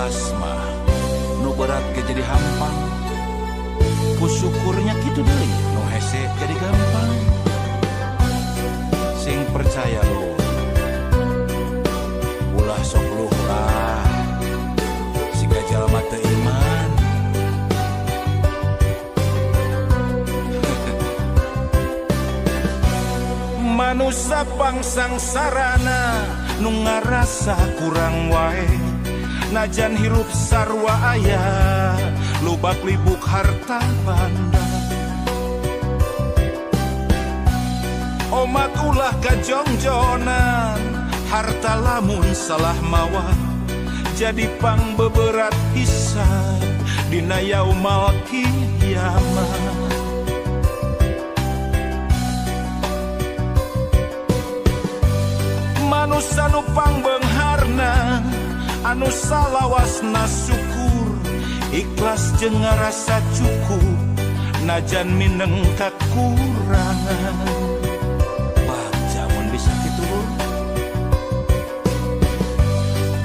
Ikhlas mah nu berat ge jadi hampang. Ku syukurnya kitu deui nu hese jadi gampang. Sing percaya lur, ulah sok luh lah siga jalma teu iman. Manusa pangsangsarana nu ngarasa kurang wae, najan hirup sarua aya lubak libuk harta banda. Omat ulah kajongjonan harta lamun salah mawa, jadi pang beberat hisab dina yaumal kiamah. Manusa nu pangbeungharna anu salawasna syukur, ikhlas jeung ngarasa cukup najan mineng kakurangan. Bagja mun bisa kitu lur.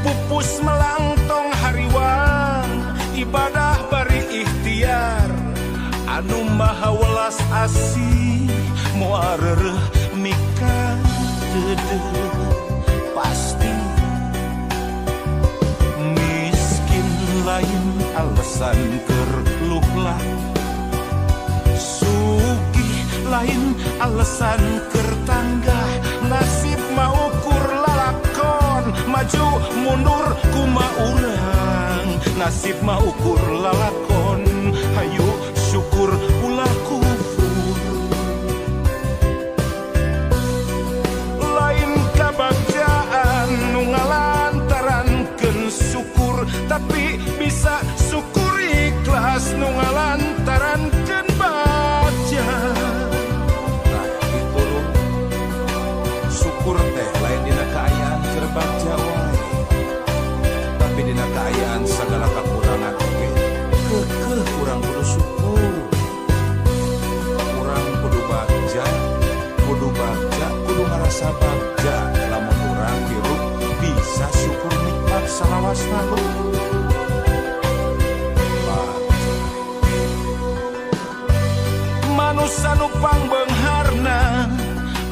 Pupus melangtong hariwang ibadah bari ikhtiar, anu maha welas asih moal reureuh mika deudeuh. Pasti miskin lain alasan keur luhlah, sugih lain alasan keur tanggah. Nasib mah ukur lalakon, maju mundur kuma urang. Nasib mah ukur lalakon, hayu syukur ulah kufur. Lain kabagjaan nu ngalantarankeun syukur, tapi bisa syukur ikhlas nu ngalantarankeun bagja. Tah kitu lur, syukur teh lain dina kaayaan keur bagja wae, tapi dina kaayaan sagala kakurangan oge keukeuh urang kudu syukur. Urang kudu bagja, kudu bagja, kudu ngarasa bagja lamun urang hirup bisa syukur nikmat salawasna lur. Bagja. Manusa nu pangbeungharna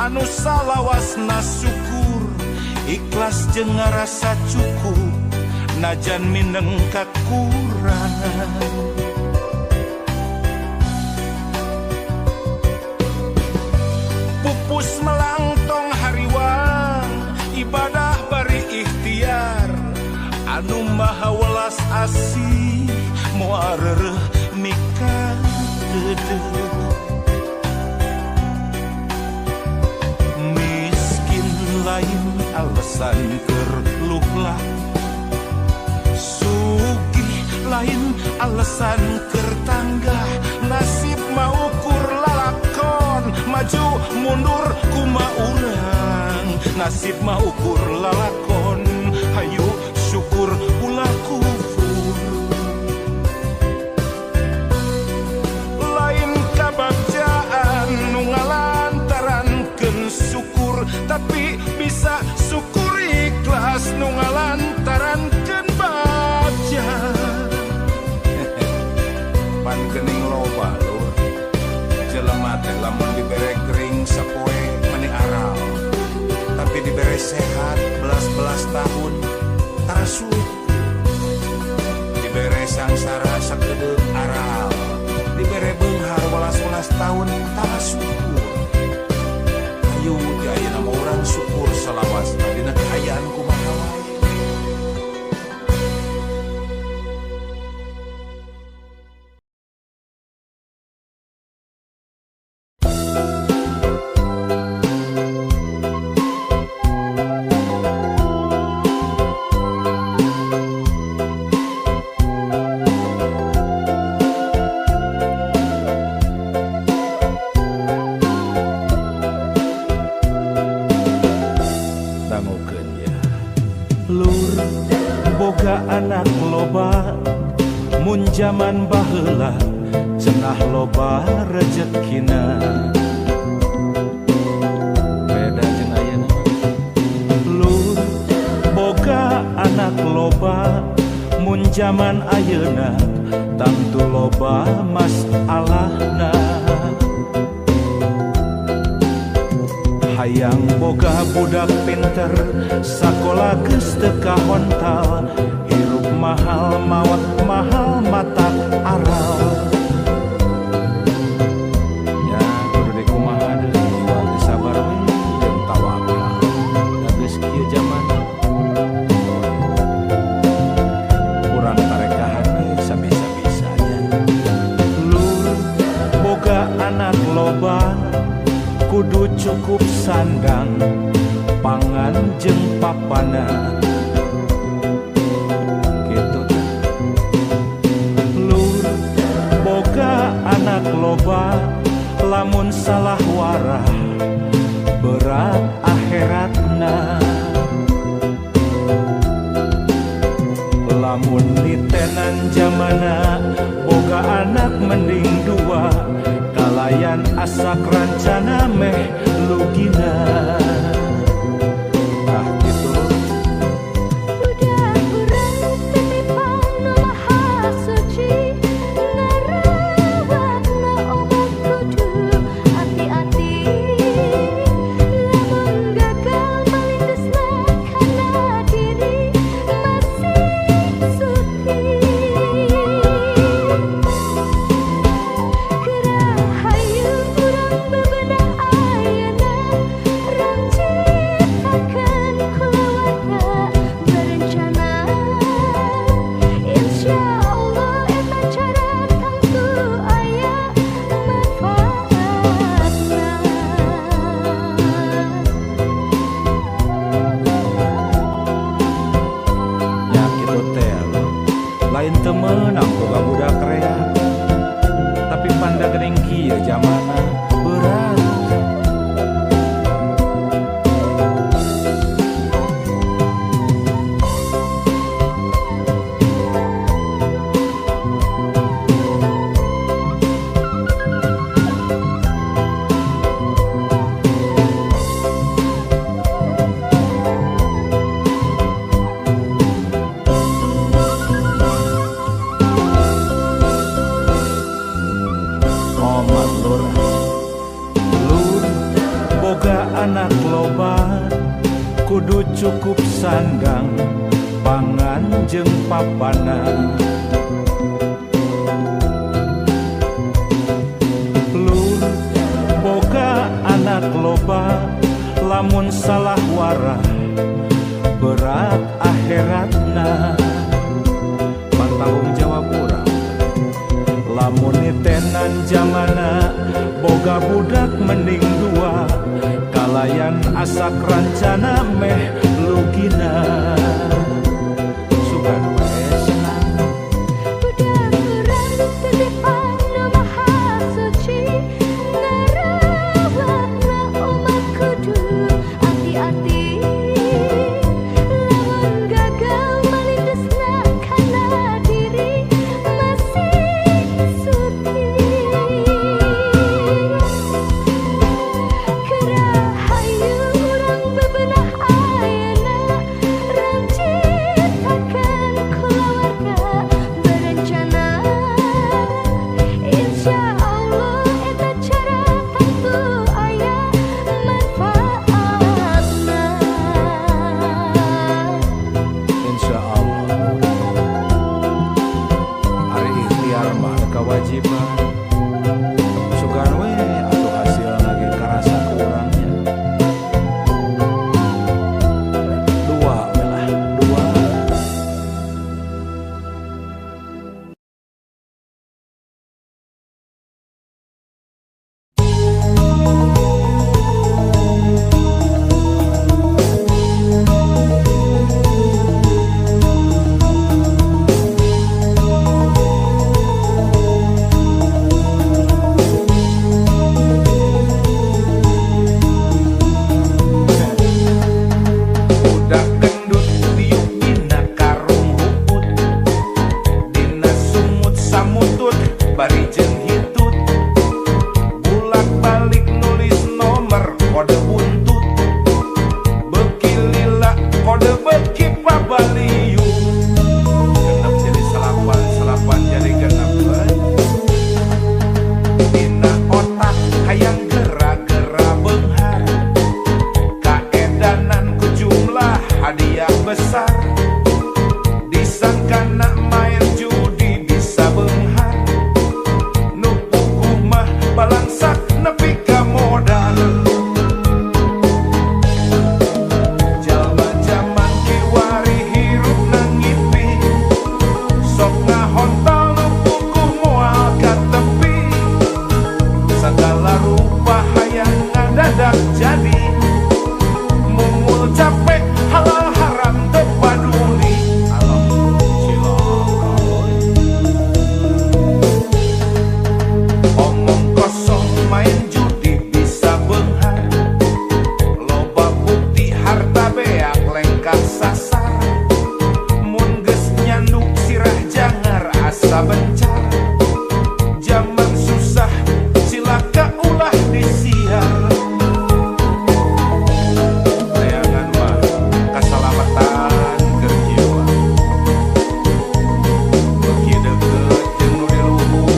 anu salawasna syukur, ikhlas jeung ngarasa cukup najan mineng kakurangan. Pupus melangtong hariwang ibadah bari ikhtiar, anu maha welas asih moal reureuh mika deudeuh. Miskin lain alasan keur luhlah, sugih lain alasan keur tanggah. Nasib mah ukur lalakon, maju mundur kuma urang. Nasib mah ukur lalakon, hayu syukur ulah kufur. Lain kabagjaan nu ngalantarankeun syukur, tapi bisa syukur ikhlas nu ngalantarankeun bagja. Pan geuning loba lur, jelema teh lamun dibere kering sapoe meni aral, tapi dibere sehat belas-belas tahun tara sulit. Dibere sangsara sakedeung aral, dibere beunghar welas-welas tahun tara syukur. Hayu di ayeuna mah urang syukur salawasna dina kaayaan kumaha wae. Lur boga anak loba mun jaman baheula cenah loba rejekina. Beda jeung ayeuna. Lur boga anak loba mun Zaman ayeuna tangtu loba masalahna. Hayang boga budak pinter, sakola geus teu kahontal, hirup mahal maot mahal matak aral. Ya kudu dikumaha deui, jiwa geus sabar we jeung tawakal. Da geus kieu jamana, urang tarekahan we sabisa-bisanya. Lur, boga anak loba kudu cukup sandang, pangan jeung papana. Kitu teh. Lur, boga anak loba lamun salah warah berat akhiratna. Lamun nitenan jamana boga anak mending dua, kalayan asak rancana meh lugina. Ah gitu. Budak urang titipan Nu Maha Suci, ngarawatna omat kudu ati-ati. Lamun gagal malindesna kana diri masih suci. Geura hayu urang bebenah ayeuna, rang ciptakeun kulawarga berencana. Insya Allah eta cara tangtu aya manfaatna. Ya kitu teh lur. Lain teu meunang boga budak rea, tapi panda geuning kieu jamana berat. Omat lur. Lur, boga anak loba kudu cukup sandang, pangan jeung papana. Lur, boga anak loba lamun salah warah berat akhiratna. Pan tanggung jawab urang. Lamun nitenan jamana boga budak mending dua, kalayan asak rancana meh lugina. Sugan we senang. Budak urang titipan Nu Maha Suci, ngarawatna omat kudu ati-ati. Lamun gagal malindesna kana diri masih suci. Geura hayu urang bebenah ayeuna, rang ciptakeun kulawarga berencana. Insya Allah eta cara tangtu aya manfaatna. Insya Allah. Ari ikhtiar mah kewajiban. Sugan we atuh hasilna ge karasa ku urangnya. Dua we lah, dua. Budak gendut diuk dina karung huut, dina sungut samutut bari jeung hitut, bulak balik nulis nomor kode buntut, beuki lila kode beuki pabaliut. 6 jadi 9. ngadadak jadi mumul capek halal haram teu paduli. Alah, cilaka euy. Omong kosong main judi bisa beunghar, loba bukti harta beak lengkah sasar. Mun geus nyanduk sirah jangar asa bencar. Jaman susah cilaka ulah disiar. Neangan mah kasalamatan keur kieu mah. Beuki deukeut jeung nu di luhur,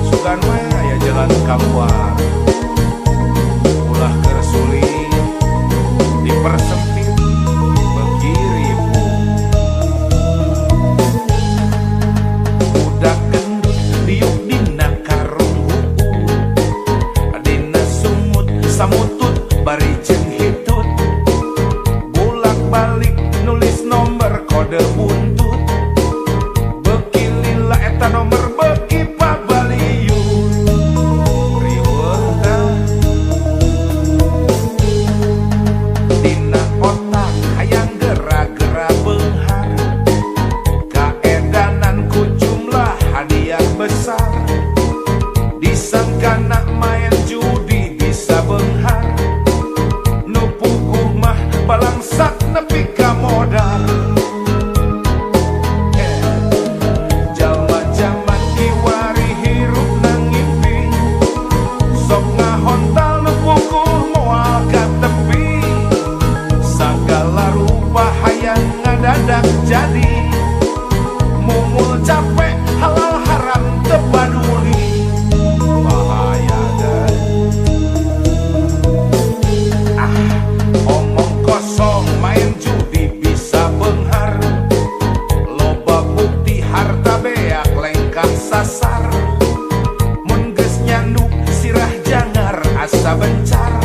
sugan we aya jalan kaluar. Ulah keur sulit dipersempit beuki ripuh. Budak gendut diuk dina karung huur, dina sungut samutut bari jeung hitut. Bulak-balik nulis nomor kode buntut, beuki lila eta nomor beuki pabaliut. Riweuh tah. Dina otak hayang gera-gera beunghar, kaedanan ku jumlah hadiah besar. Disangkana main judi bisa beunghar, nu puguh mah balangsak nepi ka modar. Jalma jaman kiwari hirupna ngimpi, sok ngahontal nu puguh moal ka tepi. Sagala rupa hayang ngadadak jadi mumul capek halal haram teu paduli. Bahaya dah. Ah, omong kosong main judi bisa beunghar, loba bukti harta beak lengkah sasar. Mun geus nyanduk sirah jangar asa bencar.